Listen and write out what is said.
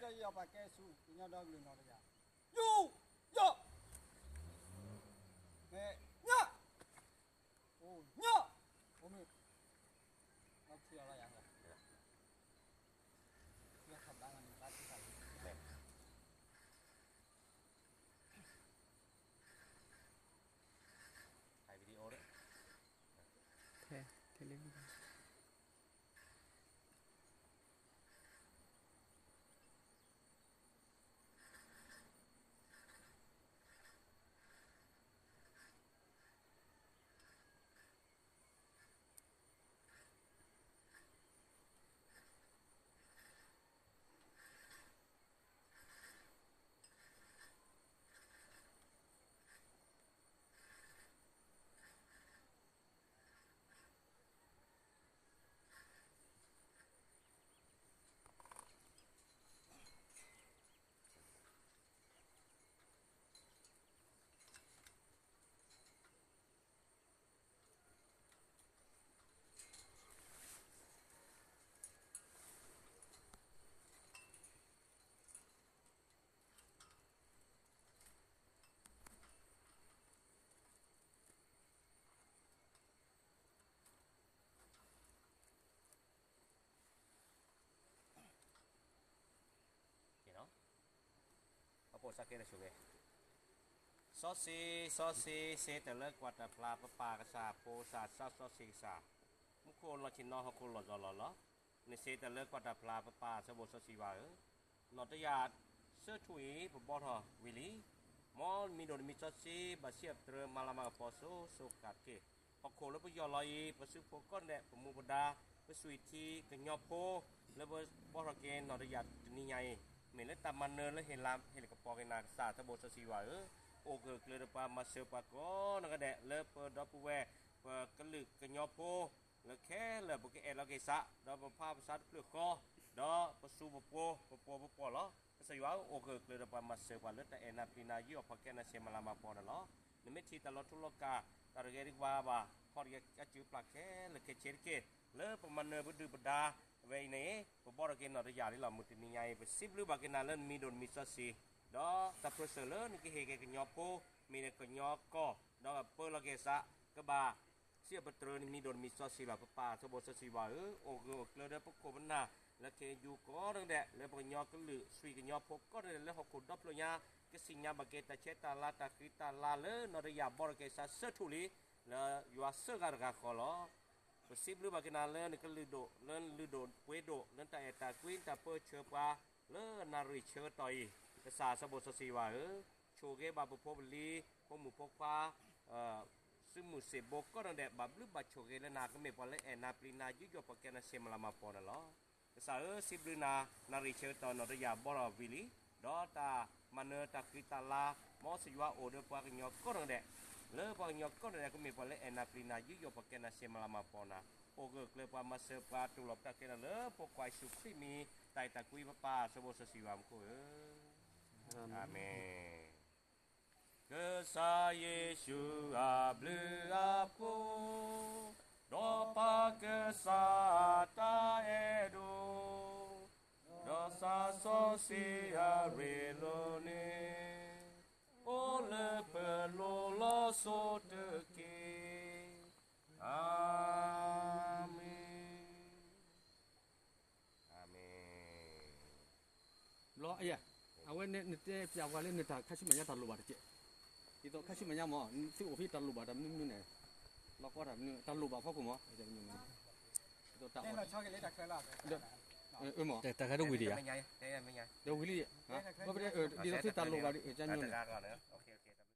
ယီၢ်ပှၤကဲဆူ ကညီဒီကလုာ်နီၢ်တယၢ်, ယူၢ်, ယီၢ်, မဲာ်, ညၣ်, အိၣ်, ညၣ်, အိၣ်မ့ၢ်, လီၤခံအီၤလီၤယၤ, ယီၢ်ခးဘျါန့ၣ် ဘျါခံခါလီၤ. ถ่ายวิดีโอด้วย ထဲထဲလၢ စီဆှံ, စီဆှံ, စ့တၢ်လၢကွၢ်တၢ်ဖျါ ပပၢ်ကစၢ် ဖိစၢ် စီဆှံကစၢ်, မူခိၣ်လီၤဆ့ၣ်နီၤ ဟီၣ်ခိၣ်လီၤကီၤလီၤလီၤ. နစ့တၢ်လၢကွၢ်တၢ်ဖျါ ပပၢ်စီၤဘိၣ်စီဆှံဝါဧၢ, နီၢ်တယၢ်ဆၢထူၣ်အံၤ ပဘီထီၣ်ဝံၤလံ. မ်နမံၤဒိၣ်နမံၤစီဆှံ ဘၣ်စံးအပတြၢၤ မၤလၤမၤကပီၤစိၤစိၤဃၣ်ဃၣ်တက့ၢ်. ဟီၣ်ခိၣ်လၢပယီၢ်လီၤအံၤ ပစုဖိကိးဂၤဒဲး ပမူပဒါ ပသွံၣ်ထံ ကညီဖိ လၢပဘီထီၣ်က့ၤနီၢ်တယၢ်တနံၤညါအံၤ မ့ၢ်လၢတၢ်မၤနၢၤလၢဟ့ၣ်လၤဟ့ၣ်လၤကပီၤက့ၤနၤ ကစၢ်စီၤဘိၣ်စီဆှံဝါဧၢ, အိၣ်ဂၢၢ်ကျၢၤဒီးပှၤ မၤစၢၤပှၤကိးဂၤဒဲး လၢပဒီပုၢ်ဝဲၢ် ပကလုာ်ကညီဖိ လၢခဲလၢာ်ပကအဲၣ်လီၤက့ၤစး ဒီးပဖးပဆါတဖျၢၣ်ဃီ ဒီးပစူၤပပှီၤ ပပှီၤပပှီၤလီၤ. ကစၢ်ယွၤဧၢ, အိၣ်ဂၢၢ်ကျၢၤဒီးပှၤ မၤစၢၤပှၤလၢတၢ်အဲၣ်နၤပျံၤနၤ ယူးယီၣ်ပှၤ ကဲနၤဆဲး မၤလၤမၤကပီၤန့ၣ်လီၤ. နမ့ၢ်ထံၣ်တၢ်လီၤထူလီၤကၢ် တၢ်တဂ့ၤတဝါဘၣ် ဟီၣ်တဂ့ၤကစၢ်ပျၢ်ခဲလၢာ်ခဲဆ့တက့ၢ်. လၢပမၤနၢၤပဒုၣ်ပဒါ အဝဲအံၤန့ၣ် ပဘီထီၣ်က့ၤနီၢ်တယၢ်လံလီၤ. မုၢ်တနံၤညါအံၤ ပစံးဘျုးဘၣ်က့ၤနၤလၢနမံၤဒိၣ်နမံၤစီဆှံ ဒီးတၢ်ပၢၢ်ဆၢလၢနကဟ့ၣ်က့ၤကညီဖိ မ့ၢ်ဒၣ်ကညီကီၢ် ဒီးပၢလီၤက့ၤစး ကဘၣ် စံးအပတြၢၤနမံၤဒိၣ်နမံၤစီဆှံလီၤ. ပပၢ်စီၤဘိၣ်စီဆှံဝါဧၢ, အိၣ်ဂၢၢ်အိၣ်ကျၢၤဒီးပခိၣ်ပနၢ် လၢခ့ယုၢ်ကိးဂၤဒဲး လၢပကညီကလုာ် သွံၣ်ကညီဖိကိးဂၤဒဲး လၢဟီၣ်ခိၣ်ဒီဖျၢၣ်ညါ ကသ့ၣ်ညါဘၣ်က့ၤတၢ်ဆဲးတၢ်လၤ တၢ်ဃံတၢ်လၤလၢနီၢ်တယၢ်ဘီထီၣ်က့ၤစး ဆၢထူၣ်လံ လၢယွၤစၢဃာ်တဂၤဃီလီၤ. ပစံးဘျုးဘၣ်က့ၤနၤလၢနကလုာ်ဒိၣ် လၢလုၢ်ဒိၣ်ပှ့ၤဒိၣ် လၢတၢ်အဲၣ်တၢ်ကွံ တၢ်ပၢၢ်ဆၢပှၤ လၢနၣ်ရံၣ်ဆၢကတီၢ်အံၤ ကစၢ်စီၤဘိၣ်စီဆှံဝါဧၢ, ဆိၣ်ဂ့ၤဘၣ်ပဖိပလံၤ ဖိမုၣ်ဖိခွါ သုးမုၢ်သံၣ်ဘိကိးဂၤဒဲး ဘၣ်ဘျုးဘၣ်ဆိၣ်ဂ့ၤလၢနၤ ကမ့ၢ်ပှၤလၢအဲၣ်နၤပျံၤနၤ ယူးယီၣ်ပှၤ ကဲနၤဆဲး မၤလၤမၤကပီၤန့ၣ်လီၤ. ကစၢ်ဧၢ, စံးဘျုးနၤ နၣ်ရံၣ်ဆၢကတီၢ်နီၢ်တယၢ်ဘီထီၣ်ဝံၤလံ, ဒီးတၢ်မၤနၢၤတၢ်ဃံတၢ်လၤ မ်စၢ်ယွၤအိၣ်ဒီးပှၤကညီကိးဂၤဒဲး, လၢပှၤကညီကိးဂၤဒဲး ကမ့ၢ်ပှၤလၢအဲၣ်နၤပျံၤနၤ ယူးယီၣ်ပှၤ ကဲနၤဆဲး မၤလၤမၤကပီၤနၤ, အိၣ်ဂၢၢ်ကျၢၤပှၤ မၤစၢၤပှၤ တူၢ်လိာ်ပတၢ်ခဲလၢာ်လၢ ဖိခွါယ့ၣ်ၡူးခရံာ်မံၤ တၢ်အဲၣ်တၢ်ကွံပပၢ်စီၤဘိၣ်စီဆှံဝါမူခိၣ်ဧၢ, အၤမ့ၣ်. ကစၢ်ယ့ၣ်ၡူးအဘျုးအဖှိၣ်, ဒီးပၢ်ကစၢ်အတၢ်အဲၣ်ဒိၣ်, ဒီးသးစီဆှံအရ့လိာ်န့ၣ်, အိၣ်လၢပလိၤလီၤစိၤတက့ၢ်. အၤမ့ၣ်. အၤမ့ၣ်. ဘျီ, အဝဲနတဲပျးပှၤလၢနတၢ်ခါဆူမဲာ်ညါတၢ်လိၣ်ဘၣ်တက့ၢ်. ဒ်သိးခါဆူမဲာ်ညါမ့ၢ် သုအိၣ်ဖဲတၢ်လိၣ်ဘၣ်တၢ်မနုၤမနုၤန့ၣ်, လီၤကီတၢ်မနုၤ တၢ်လိၣ်ဘၣ်ဖီခိၣ်မ့ၢ်, ဒ်သိးတၢ်အီၣ်, တၢ်ခါတဝံၤဒံးဧါ, ဒီးဝံၤလံ, ဒ်သိးသုတၢ်လိၣ်ဘၣ်ဒံး ကညီန့ၣ်